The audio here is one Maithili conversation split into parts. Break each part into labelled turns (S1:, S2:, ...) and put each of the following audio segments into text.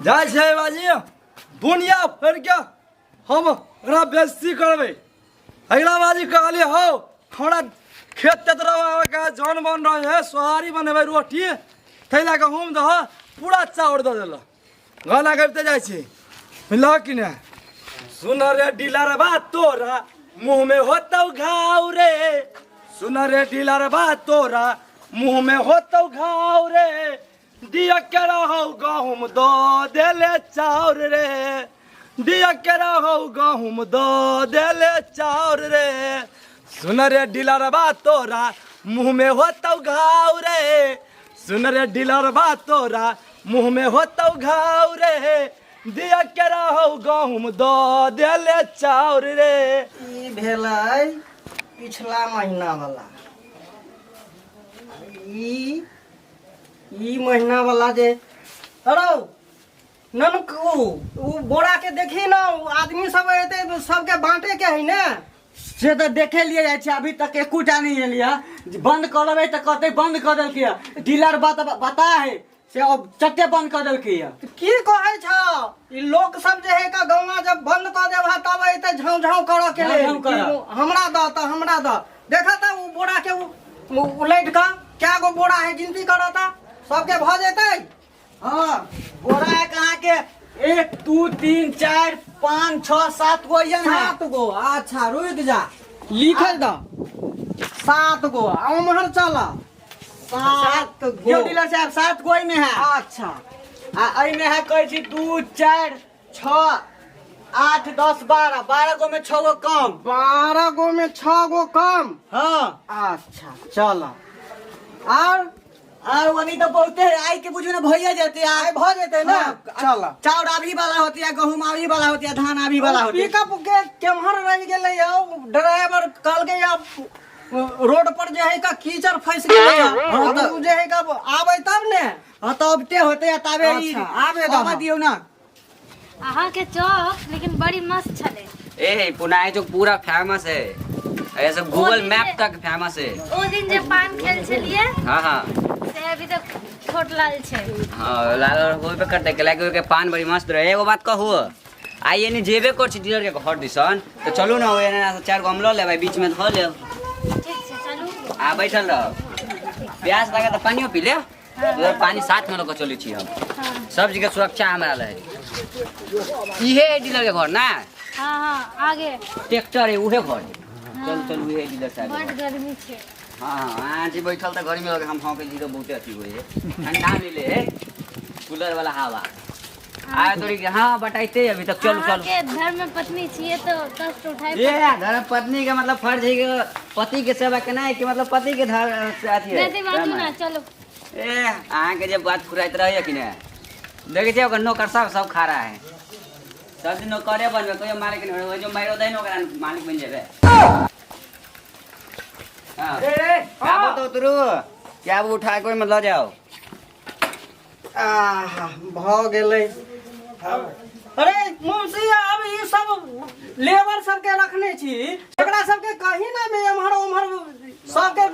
S1: जाइ छै बाजी दुनिया भरि के हम ओकरा बेइज्जती करबै। अगिला बाजी कहलियै हौ हमरा खेत तेत के जन बन रहे है, सोहारी बनेबै, रोटी ताहि लए गहूँम दह, पूरा चाउर दऽ देलक। गला कबिते जाइ छी, बुझलह कि नहि? सुन रे डीलर बा तोरा मुँह में होतौ घाव रे, सुन रे डीलर बा तोरा मुँह में होतौ घाव रे, दिया के रहौ गहूम दऽ देले चाउर रे, दिया के रहौ गहूम दऽ देले चाउर रे, सुन रे डीलर बा तोरा मुँह में होतौ घाव रे, सुन रे डीलर बा तोरा मुँह में होतौ घाव रे, दिया के रहौ गहूम दऽ देले चाउर रे।
S2: ई भेलै पिछला महीना वाला, ई ई महीना वाला जे अरौ ननकू उ बोरा के देखी ना, उ आदमी सब एते सबके बांटे के है ने।
S3: से तऽ देखे लिए जाइ छै, अभी तक एकोटा नहीं एलियै। बंद कऽ देबै तऽ कहतै बंद कऽ देलकै, डीलर बात बता है से अब चट्टे बंद कऽ देलकै।
S2: की कहै छौ, ई लोक सब जे है का गौवा जब बंद कऽ देब तब एते झाँव झाँव करऽ के लेल
S3: झाँव करऽ।
S2: कि हमरा दऽ तऽ हमरा दऽ। देखा तऽ उ बोरा के उलटि कऽ कै गो बोरा है गिनती करऽ तऽ सबके भऽ जेतै।
S3: हाँ बोरा है कहाँ के 1 2 3 4 5 6 7 गो ये है।
S2: 7 गो। अच्छा रुक जा, लिखल द 7 गो। आ उम्हर चल 7 गो।
S3: यो डीलर साहब 7 गो में है।
S2: अच्छा
S3: आ एहि में है कहै छी 2 4 6 8 10 12, 12 गो में 6 गो कम।
S2: 12 गो में 6 गो कम।
S3: हाँ।
S2: अच्छा चल और
S3: और वनी तो बहुते है, आई के बुझू ना भइया जेते,
S2: आई भ जेते ना।
S3: हाँ,
S2: चल
S3: चाउर आबी वाला होती है, गहूम आबी वाला होती है, धान आबी वाला होती है।
S2: पिकअप के केम्हर रह गेलै यौ, ड्राइवर कहलकै आब रोड पर जे है का कीचड़ फंस गेलै।
S3: हाँ,
S2: हाँ,
S3: तऽ
S2: उ जे है का आबै तब ने।
S3: हाँ तो अबते होते आ ताबे ई
S2: अच्छा, आबे दहक।
S3: आबऽ दियौ ना।
S4: अहाँ के चौक लेकिन बड़ी मस्त छले।
S5: ए पुनाई चौक पूरा फेमस है, ऐसे गूगल
S4: दिन
S5: मैप
S4: जे-
S5: तक फेमस है।
S4: ओ दिन जे पान खेल छलिए
S5: हाँ हाँ
S4: से अभी तक ठोट लाल छै।
S5: हाँ लाल होबे करते के लागे के पान बड़ी मस्त रहे। एगो बात कहू, आइ एने जेबे कर छी डीलर के घर दिसन तो चलू ना, एने 4 गो हम लऽ लेबै, बीच में धऽ लेब।
S4: ठीक छै चलू।
S5: आ बैठल रह, प्यास लगे तो पानियो पी ले। उधर पानी साथ में लऽ चलै छी हम।
S4: हाँ।
S5: सब चीज के सुरक्षा हमरा लए। इहे है डीलर के घर ना?
S4: हाँ हाँ आगे
S5: ट्रैक्टर है उहे घर है। चल चल उहे डीलर साहब।
S4: बड गर्मी छै।
S5: हाँ हाँ जी बैठल तऽ गर्मी लगे, हम हाँ के जी तो बहुते अथी होइ है, ठंडा मिले है कूलर वाला हवा। आय तोरी के हाँ बटाइते अभी तक। चलू चलू।
S4: के धर्म पत्नी छिए तो कष्ट उठाए।
S5: ये धर्म पत्नी के मतलब फर्ज है कि पति के सेवा केना है कि मतलब पति के धर्म से अथी है।
S4: बेसी बाजू ना चलो।
S5: ए अहाँ के जे बात फुराइत रहैया कि ने, देखै छियै ओकर नौकर सब सब खा रहा है, सब दिन नौकरे बनबै, कहियो मालिक नहि होबै, जो मारि दै ने ओकरा मालिक बनि जेबै। हाँ। आबो तो उतरू, क्या उठा के ओहिमे लऽ जाओ।
S2: आहा भऽ गेलै। अरे मुंशी अब ई सब लेबर सबके रखने छी, एकरा सबके कहीं ना में एम्हर ओम्हर सबके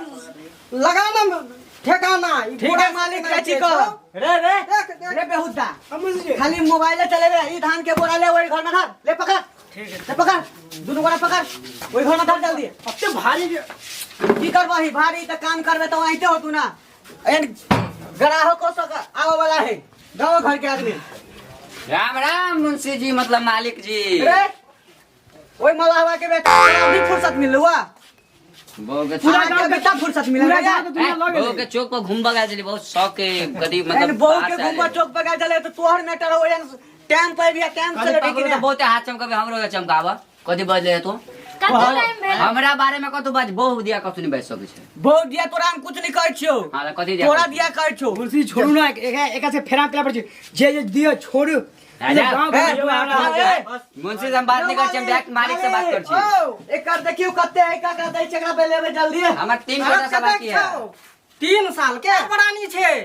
S2: लगाना ठेकाना। ई
S3: ठीक
S2: पूरा
S3: है मालिक,
S2: ठेकाना
S3: चाची
S2: छै।
S3: कह रे रे
S2: देख, देख।
S3: रे बेहुदा, खाली मोबाइल चलेबे, ई धान के बोरा ले ओई घर में धर, ले पकड़, ठीक है ले पकड़, दुनू गोरा पकड़, ओई घर में धर जल्दी।
S1: अते भारी
S3: की करबही भारी त काम करबे त आइते हो तू ना, एन ग्राहको सब आवे वाला है गाँव घर के आदमी।
S5: राम राम मुंशी जी, मतलब मालिक जी।
S3: रे ओई मलाहवा के बेटा अभी फुर्सत मिलुआ
S5: बहू के
S3: पूरा गांव के तब फुर्सत मिलल
S1: पूरा
S3: रे।
S1: गांव के दुनिया लग
S5: बहू
S1: गेलै।
S5: के चौक पर घूमबा गेल छली, बहुत शौक के गदी
S3: एन
S5: मतलब
S3: बहू
S5: बाहर
S3: के
S5: से आयल
S3: घूमबा
S5: है।
S3: चौक पर गेल छलै त तोहर मैटर हो एन टाइम पर भी टाइम
S5: कथी
S3: से लड़े
S5: पकड़ू
S3: कि
S5: तऽ बहुते हाथ चमकाबे, हमरो के चमकाबऽ। कथी बजले तू?
S4: कते टाइम भेल?
S5: हमरा बारे में कतौ बाज बहु दिया कथु नहीं बाजि सकै छै।
S3: बहु दिया तोरा हम कुछ नहीं कहै छियौ।
S5: हाँ, तऽ कथी दिया
S3: तोरा
S5: कहै
S3: दिया कहै छियौ।
S1: मुंशी छोड़ू ना, एक से फेरा पेला पर छी। जे जे दिया छोड़ू।
S5: राजा,
S1: गाँव घर के
S3: ए,
S5: मुंशी से हम बात नहीं करै छी, हम डायरेक्ट मालिक से बात करै छी।
S3: ओ, एकर देखियौ कते है, का दै छै एकरा पहिले लेबै जल्दी।
S5: हमर 3 गोटा से बाकी है।
S2: 3 साल के प्राणी छै।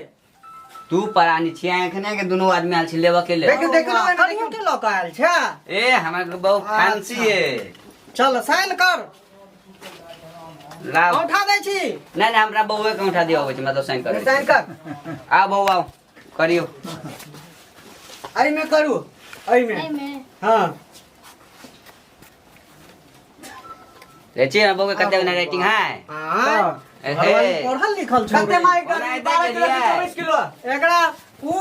S5: तू प्राणी छियै एखने के दुनू आदमी आयल छी लेबऽ के लेल।
S3: देखियौ, देखियौ,
S2: वाह,
S3: देखियौ।
S2: कनियो के लऽ कऽ आयल छै?
S5: ए हमरा के बहुत फैंसी है।
S2: चल साइन कर।
S5: लाओ।
S2: औंठा दै छी।
S5: नहीं नहीं, हमरा बउए के औंठा दिया होय छै, मतलब साइन करै।
S3: साइन कर।
S5: आ बउआ आओ, करियौ।
S3: एहिमे करू एहिमे।
S4: एहिमे।
S3: हाँ।
S5: रे बो के कते रेटिंग है?
S2: हाँ।
S5: एहे।
S2: पढ़ल लिखल छौ।
S3: कते माइक
S5: ओना
S3: 12 किलो
S5: देख
S3: कि
S5: लियै।
S3: 24 किलो?
S2: एकरा उ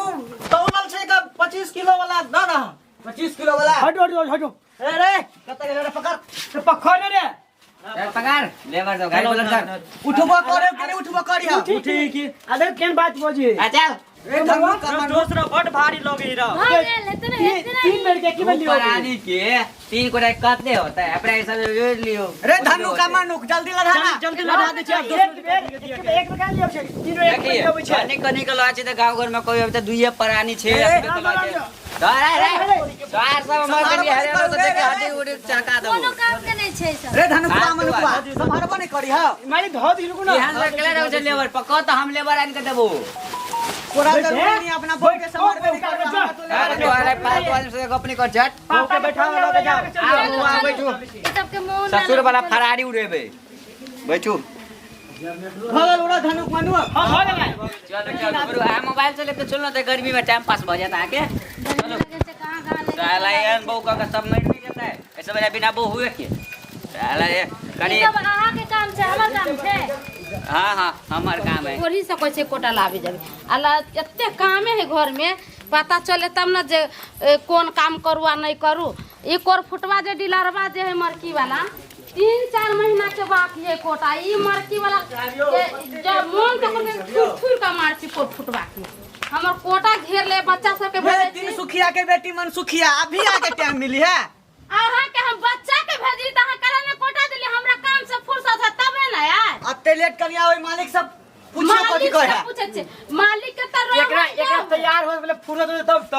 S2: तौलल छै का 25 किलो वाला दऽ दह।
S3: 25 किलो वाला।
S1: हटो हटो हटो।
S3: ए रे कते गेल रे पकड़।
S1: से पखड़ रे।
S5: चल पकड़ लेबर दो गाड़ी बोलत कर।
S3: उठबो करे के नहीं उठबो करिया।
S1: उठी की अरे केन बात बोजी।
S5: आ चल।
S3: ए धनु कमन
S2: दोसरा बड भारी लगे रह।
S4: भऽ गेल एतने एतने।
S1: तीन बेर के की
S5: दू
S1: लियो?
S5: प्राणी के 3 कोटा कते होता है अपने हिसाब से जोड़ लियो।
S3: रे धनु कमन जल्दी लड़ा ना।
S1: जल्दी लड़ा दे छै। एक बेर एक बेर लियो छै तीन बेर एक
S5: देखिए
S1: बेर छै।
S5: कनी कनी के लऽ छै तऽ गाँव घर में कोई अभी तऽ दुइये प्राणी छै।
S3: ए,
S5: अभी तऽ लऽ छै। अरे रे चार सब हमर कनी हरे तो देखे हड्डी उडी चका
S4: कोनो
S5: दबो।
S4: काम के नहि छै सब।
S3: रे धनु
S5: बात
S3: कमन
S5: तो बात।
S3: सम्हारबो नहीं करी हा।
S1: मारी धो दिलु ना।
S5: यहाँ लग रहे छै लेबर पकड़ तऽ हम लेबर आनि के देबो।
S3: तोरा जरूरी नहीं अपना बोल के सम्हारबे नहीं करबे हमरा तो ले।
S5: अरे तो अरे फालतू आदमी से गप नहीं कर झट।
S1: ओके बैठा लगे जाओ।
S5: आओ आ बैठू।
S4: ई सबके मोन ना
S5: ससुर वाला
S4: लगै।
S5: फरारी उड़ेबे बैठू।
S3: भगल उड़ा धनुक मनु।
S1: हां भऽ गेलै।
S5: चलो चलो गुरु आ मोबाइल से लेके चलो ना गर्मी में टाइम पास भऽ जाता है के।
S4: गर्मी लगै छै कहाँ कहाँ लगे।
S5: साला एहन बहू कऽ के सब मरि नहि जेतै ऐसे बजा बिना बहू हुए के साला ये कनी।
S4: ई सब अहाँके काम छै हमर काम छै?
S5: हाँ हाँ हमर काम है।
S4: ओही से कहै छै कोटा लाबे जाबे अला एते कामे है घर में पता चले तब न जे कोन काम करू आ नहीं करू। ई कोर फुटवा जे डीलरवा जे है मरकी वाला 3-4 महीना के बाकी है कोटा। ई मरकी वाला के जब मोन तो थुर थुर का मार छी कोर फुटवा के हमर कोटा घेर ले बच्चा सबके
S3: रे
S4: भेजै
S3: तीन
S4: छी।
S3: सुखिया के बेटी मन सुखिया अभी आके टाइम मिली है।
S4: अहाँ के हम बच्चा के भेजली त अहाँ कला में कोटा दिली हमरा काम से फुर्सत है तबे ना यार।
S3: अते लेट कनिया ओइ मालिक सब पूछो कथी
S4: मालिक
S3: कहे
S4: से
S3: है।
S4: पूछै छै मालिक के त रोग
S1: एकरा एकरा तैयार होय वाला फुर्सत होय तब त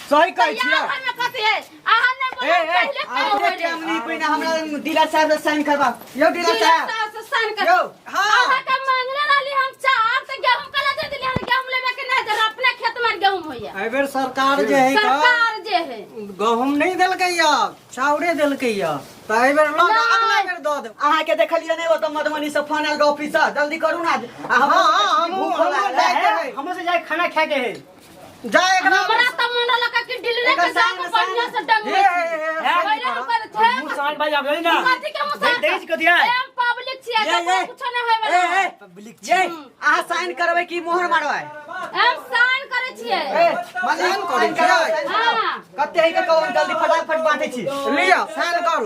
S3: सही कहै छियै।
S4: तैयार होय में कथी है अहाँ नहीं बोलू
S3: ए ए
S4: पहिले कहो
S3: अते टाइम नहीं पहिने हमरा डीलर साहब से साइन करबा। यो डीलर
S4: डीलर
S3: साहब
S4: साहब से साइन कर।
S3: यो हां
S4: अहाँ के मांगले रहली हम चार त गेहूं कला दे दिली हम गेहूं लेबे के नहीं जरा अपने खेत में गेहूं होइया।
S2: एहि बेर सरकार जे है
S4: सरकार जे है
S2: गहूम नहीं देलकै या चाउरे देलकै या तऽ एहि बेर लऽ कऽ अगला बेर दऽ देब।
S3: अहाँ के देखलियै नहीं ओतऽ मधुबनी से फोन आयल ऑफिस से जल्दी करू ना।
S2: हाँ, हाँ, हमहूँ जायके है।
S1: हमरो से जाय खाना खाए के है।
S2: जा एकरा
S4: हमरा त मन रहल कि डीलरे
S3: एकर
S4: के जाके
S3: साइन-
S4: बढ़िया से डंग
S2: हे, हे, हे, हे,
S4: पहिले हम कहै छै
S1: मुंह साइन भाई आब ना।
S4: कथी के मुंह साइन
S1: देखै छी कथी है?
S4: एम पब्लिक छियै
S3: ये,
S4: ककरो
S3: ये।
S4: कुछो नहीं होय वाला।
S3: ए ए ये अहाँ साइन करबै कि मोहर मारबै?
S4: हम साइन करै छियै।
S3: ए मालिक
S2: साइन करै छियै?
S4: हां
S3: कते है के कहू जल्दी फटाफट बांटै छी।
S2: लिअ साइन करू।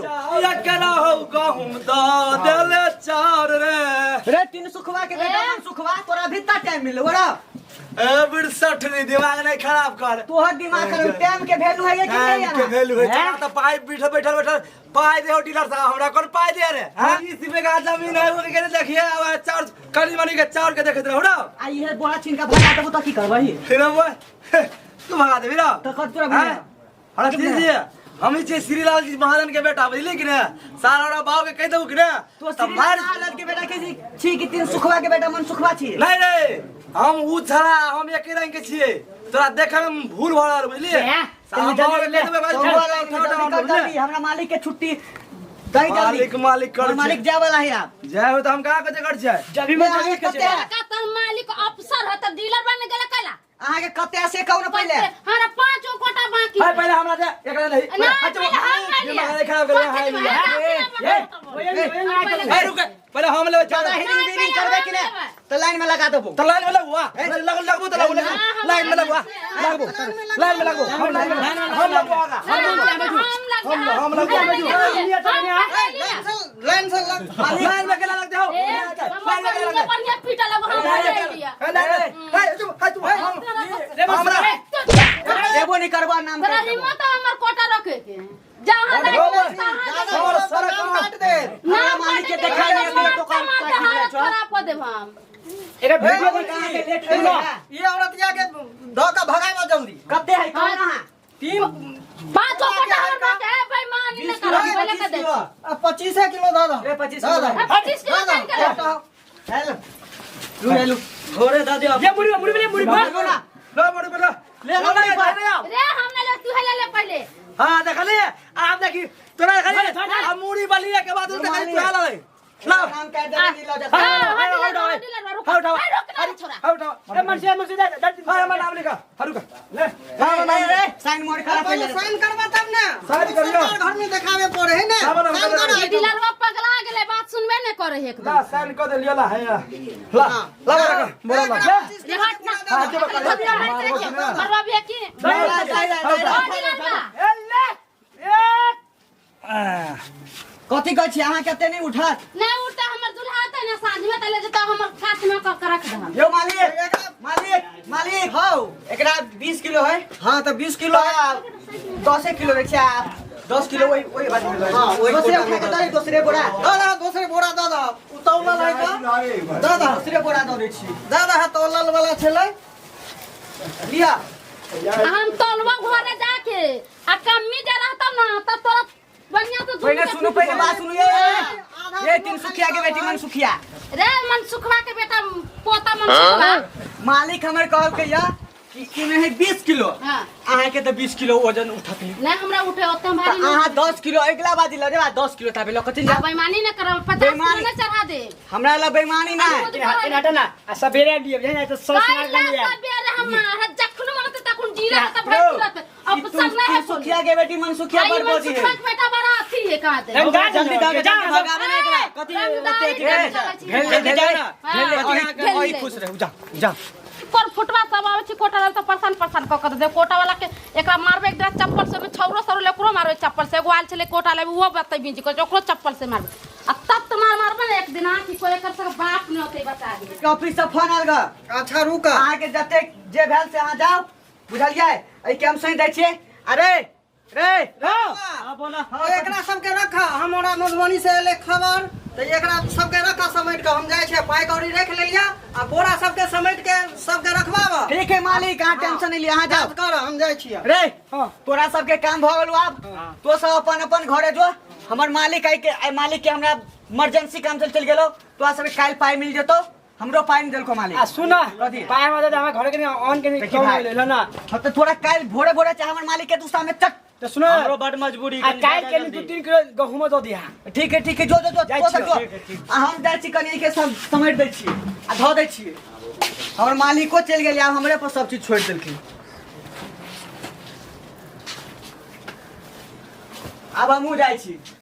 S1: एकरा हो गहुम द देले चार रे।
S3: रे तीन सुखवा के बेटा मन सुखवा तोरा अभी तक टाइम मिलौ रे।
S1: ए बिरसठ रे दिमाग नहीं खराब कर।
S3: तोहर दिमाग खराब टाइम के वैल्यू है कि नहीं
S1: टाइम के
S3: है?
S1: वैल्यू है चला त पाई बैठल बैठल बैठल पाई दे डीलर साहब हमरा कोन पाई दे रे। हां 20 बीघा जमीन है वो के देखिए अब चार कनी मनी के चार के देखत रहू ना।
S3: आ इहे बोरा छीन के भगा देबो त की करबही?
S1: फिर वो तू भगा देबी ना
S3: त कत तोरा
S1: हैं? हमरा चीज दिए हम ही छियै श्रीलाल जी महाजन के बेटा बुझली कि ने सारा हमरा बाप के कहि देबू कि ने
S3: तो
S1: त मार
S3: श्रीलाल के बेटा के छी कि तीन सुखवा के बेटा मन सुखवा छी?
S1: नहीं रे हम ऊ छड़ा हम एके रंग के छियै तोरा देखे में भूल भऽ रहल बुझलिए। सारा बाप के कहि देबै भाई,
S3: तो
S1: उठा, उठा, उठा, बुझलिए?
S3: हमरा मालिक के छुट्टी दही जल्दी।
S1: मालिक मालिक कर
S3: मालिक जाय वाला है आप।
S1: जाय हो त हम कहाँ कते कर छै?
S3: जब भी कते
S4: का त मालिक अफसर है त डीलर बन गेल कैला?
S3: अहाँ के कते से कहू ना पहिले।
S4: हमरा 5 कोटा बाकी
S1: हाय पहिले हमरा दे एकरा नहीं।
S4: ना, पहिले हम ले लिया।
S1: दिमाग खराब कर हाय लिया।
S4: ए,
S1: ए रुक पहिले हम लेबै
S3: ज्यादा हिरिंग बिरिंग करबै कि ने त लाइन में लगा देबो।
S1: त लाइन में लगुआ लग लगबो त लगबो लाइन में लगुआ लगबो लाइन में लगबो हम लाइन में हम लगबो आगा हम लगबो
S2: लाइन से लग
S1: लाइन में केला लगते हो लाइन में केला लगते
S4: बढ़िया पीटा लगो हम ले लिया।
S1: ए लाइन में ए चुप हाय तू हमरा
S3: देबो नहीं करबा नाम
S4: तोरा हिम्मत है हमर कोटा रखे के जहाँ जाए
S1: और सारा
S2: नाम काट दे।
S3: हमरा मालिक के देखाई नहीं दे तो काम
S4: हालत खराब कर देब हम।
S1: एकरा वीडियो
S3: कहाँ के लेट होइले है?
S2: ई औरतिया के धऽ के भगाबऽ जल्दी।
S3: कते है कौन अहाँ?
S2: 3
S4: 5 कोटा हमर बाकी है बेईमानी न कर पहिले के दे।
S2: आ 25 किलो दऽ दऽ।
S3: रे 25
S2: दऽ दऽ।
S3: किलो।
S4: 25 किलो
S2: दऽ
S4: साइन
S2: दऽ।
S4: कर।
S3: हेलो लू हेलो
S2: घोड़े दऽ दिअ।
S1: ये मुड़ी मुड़ी मुड़ी
S3: बोलो ना
S1: लो मुड़ी बोलो
S3: ले लो मुड़ी पर।
S4: रे हम ना ले तू है ले ले पहिले।
S1: हां देखली आप देखी तोरा देखली आ मुड़ी बलिया के बाद देखली तू हाल ला
S3: नाम काट दे लो जा।
S4: हां हां डीलर रुक
S1: उठाओ
S4: रुक ना छोरा।
S1: उठाओ ए मनसे मनसे दे हां हमर नाम लिखा हरू का ले हां हमर नाम
S3: रे साइन मोर करा
S2: पहिले
S3: पहिले
S2: साइन करबा तब ने।
S1: साइन करियो।
S2: सरकार घर में देखावे पड़े है ने।
S1: सावन हम
S2: साइन
S1: करा
S2: करा।
S4: ई डीलरवा पगला गेलै, बात सुनबे नहि करे है एकदम।
S1: ला साइन क देलियो, ला है ला ला ला बोरा ला।
S4: रे हट ना।
S1: हाँ, जे बता-
S4: धक्का मारैत रहै छै। मरवा भी है की?
S3: जा, जा, जा,
S4: ओ
S3: जा।
S4: डीलरवा।
S3: कथी कहै छी अहाँ कते नहीं उठत?
S4: नहि उठतै, हमर दुल्हा अतै ने साँझ में तऽ ले जेतौ हमर हाथ में कऽ के रख दहन।
S3: यो मालिक, मालिक, मालिक, हौ एकरा 20 किलो है।
S2: हाँ तऽ 20 किलो है।
S3: 10 किलो दै छै आ 10 किलो ओहि ओहि बाजू में।
S2: हाँ, ओहि
S3: दोसरे
S2: कोटा में
S3: उठा के दऽ दे, दोसरे बोरा।
S2: दऽ दह, दोसरे बोरा दऽ दह। ओ तौलल है तऽ दऽ दह।
S3: दोसरे बोरा दऽ दै छी।
S2: दऽ दह, तौलल वाला छलै।
S3: लिअ।
S4: हम तौलबो घरे जाके आ कम्मी जे रहतौ ना तब तोरा बढ़िया से
S3: पहिले सुनू, पहिले बात सुनू। ये ये तीन सुखिया के बेटी मन सुखिया।
S4: रे मन सुखवा के बेटा पोता मन सुखवा।
S3: मालिक हमर कहलकै या कि ई में है 20 किलो।
S4: हाँ।
S3: अहाँ के तऽ 20 किलो वजन उठत नहीं।
S4: नहीं हमरा उठे ओते भारी
S3: तऽ अहाँ 10 किलो अगिला बाजी लऽ जेबा, 10 किलो ताबे लऽ कऽ चलि
S4: आ
S3: जायब।
S4: बेईमानी न करब, 50 किलो
S3: बेईमानी-
S4: न चढ़ा दे।
S3: हमरा लए बेईमानी नहि।
S6: एना हट ना आ सबेरे लिअ बुझलियै ने तऽ सस
S4: काहे
S6: ना
S4: ला
S6: लिअ।
S4: सबेरे हम जखन मन होतै तखन जीरा त भरि तुरत अब सब नहीं है।
S3: सुखिया के बेटी मन सुखिया
S4: आई
S3: बड़
S4: मन
S3: बोझी है।
S4: सुखवा के बेटा बड़ा अथी है कहा दे।
S6: जा,
S3: जल्दी दऽ के
S6: जा,
S3: जल्दी भगाबे ने एकरा। कथी ओते अथी
S4: रंगदारी
S3: भेल
S4: चलै छी।
S3: भेल
S6: भेल
S3: भेल
S6: ना।
S4: हाँ,
S3: भेल
S4: भेल
S3: ओहि
S4: ले।
S3: खुश रहू, जा जा।
S4: कोन फुटवा सब आबै छै कोटा वाला तऽ परेशान परेशान कऽ कऽ दे कोटा वाला के। एकरा मारबै एक दिना चप्पल से, ओहिमे छौरो सौरो ले ओकरो मारबै चप्पल से। एगो आयल छलै कोटा लेबै, ओहो बदतमीजी करै छै, ओकरो चप्पल से मारबै आ तब तऽ मार मारबै ने एक दिना कि कोइ एकर सबके बाप नहि होतै बता दे।
S3: ऑफिस से फोन आयल ग।
S2: अच्छा रुक।
S3: अहाँ के जतेक जे भेल से अहाँ जाउ, बुझलियै? एहि के हम सही दै छियै। अरे रे
S6: हां बोला।
S2: हाँ, एकरा सबके रख। हमरा मधुबनी से एले खबर तऽ एकरा सबके रख समेट के, हम जाइ छियै। पाइ कौड़ी रख लेलियै आ बोरा सबके समेट के सबके रखबाब।
S3: ठीक है मालिक, अहाँ टेंशन नहीं लिअ, अहाँ जाउ।
S2: कर, हम जाइ छियै।
S3: रे तोरा सबके काम भऽ गेलौ, आब तो सब अपन अपन घरे जो। हमर मालिक आइ के आइ मालिक के हमरा इमरजेंसी काम चल चलि गेलौ। तोरा सबके काल्हि पाइ मिल जेतौ। हमरो पाइ नहि देलको मालिक।
S6: आ सुन।
S3: कथी?
S6: पाय में हमरा घरे के ऑन के
S3: देखी
S6: कम
S3: भाई।
S6: गेलै ना।
S3: हाँ तऽ तोरा काल्हि भोरे भोरे चाहे हमर मालिक के तू सामने चट।
S6: तऽ सुन,
S7: हमरो बड मजबूरी।
S6: आ काल्हि के 2-3 किलो गहूँमो दऽ दिहा।
S3: ठीक है, ठीक है, जो जो जो।
S6: जाइ
S3: तो सब
S6: छियौ।
S3: जो।
S6: ठीक है, ठीक।
S3: आ हम जाइ छी, कनि के सब समेट दै छियै आ धऽ दै छियै। हमर मालिको चलि गेलै, आब हमरे पर सब चीज छोड़ि देलखिन। आब हमहूँ जाइ छी।